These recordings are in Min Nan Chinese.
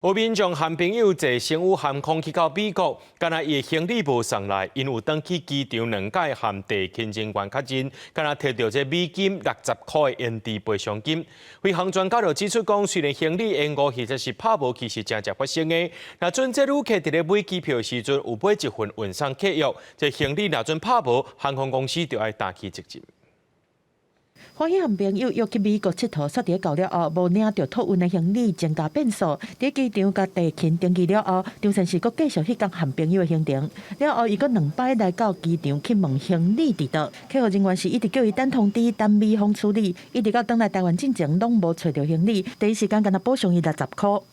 有民眾和朋友坐星宇航空去到美國，干焦伊的行李無送來，𪜶有轉去機場兩擺和地勤人員確認，干焦提著這美金60塊的延遲賠償金。飛航專家就指出講，雖然行李延誤或者是拍無去是誠常發生的，若準這旅客佇咧買機票的時陣有買一份運送契約，這行李若準拍無，航空公司就愛擔起責任。歡喜和朋友約去美國𨑨迌，煞佇咧到了後，無領著託運的行李，增加變數。佇機場共地勤登記了後，張先生閣繼續彼工和朋友的行程。了後，伊閣兩擺來到機場去問行李佇佗，客服人員是一直叫伊等通知，等美方處理，一直到轉來台灣進前，攏無揣著行李。第一時間干焦補償伊60塊。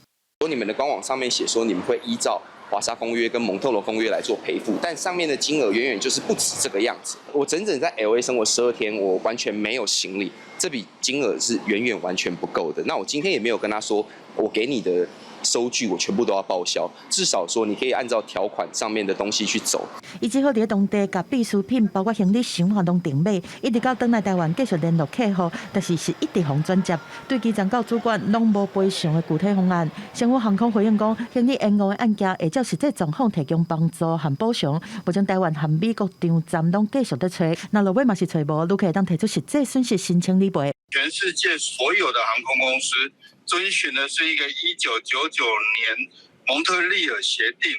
你們的官網上面寫說，你們會依照華沙公約跟蒙特羅公約來做賠付，但上面的金額遠遠就是不止這個樣子。我整整在 LA 生活12天，我完全沒有行李，這筆金額是遠遠完全不夠的。那我今天也沒有跟他說，我給你的收據我全部都要報銷，至少說你可以按照條款上面的東西去走。伊只好佇當地共必需品，包括行李箱仔攏訂買，一直到轉來台灣繼續聯絡客戶，但是是一直予轉接，對基層到主管攏無賠償的具體方案。星宇航空回應講，行李延誤的案件會照實際狀況提供幫助和補償。目前台灣和美國場站攏繼續咧揣，若落尾嘛是揣無，旅客會當提出實際損失申請理賠。全世界所有的航空公司遵循的是一個1999年蒙特利爾協定，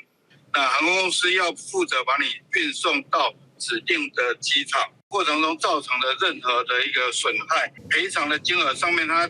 那航空公司要負責把你運送到指定的機場，過程中造成的任何的一個損害，賠償的金額上面，它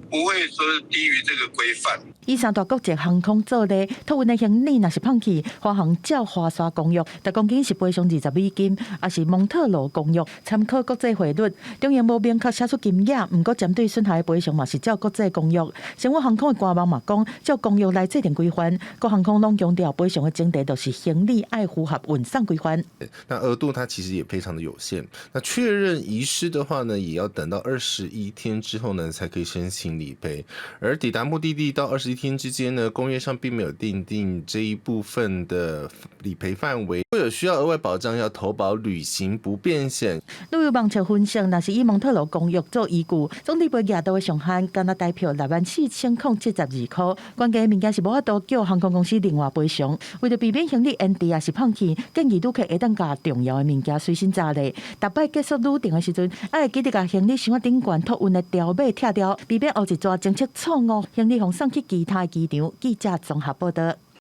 不會說低於這個規範。以三大國際航空做例，託運的行李若是放棄，華航照華沙公約，逐公斤是賠償20美金，抑是蒙特羅公約參考國際匯率。中央無明確寫出金額，毋過針對損害的賠償嘛是照國際公約。星宇航空的官網嘛講，照公約來制定規範，各航空攏強調賠償的前提就是行李愛符合運送規範。那額度它其實也非常的有限。那確認遺失的話呢，也要等到21天之後呢，才可以申請理賠。而抵達目的地到21天之間呢，公約上並沒有訂定這一部分的理賠範圍。若有需要額外保障，要投保旅行不便險。旅遊網冊分析，若是以蒙特羅公約做依據，總理賠額度的上限，干焦台票64,072塊。關鍵物件是無法度叫航空公司另外賠償。為著避免行李延遲抑是放棄，建議旅客會當共重要的物件隨身攜帶。逐擺結束旅程的時陣，愛記得共行李箱仔頂懸託運的條碼拆掉，避免後一逝偵測錯誤，行李予送去其他機場。記者綜合報道。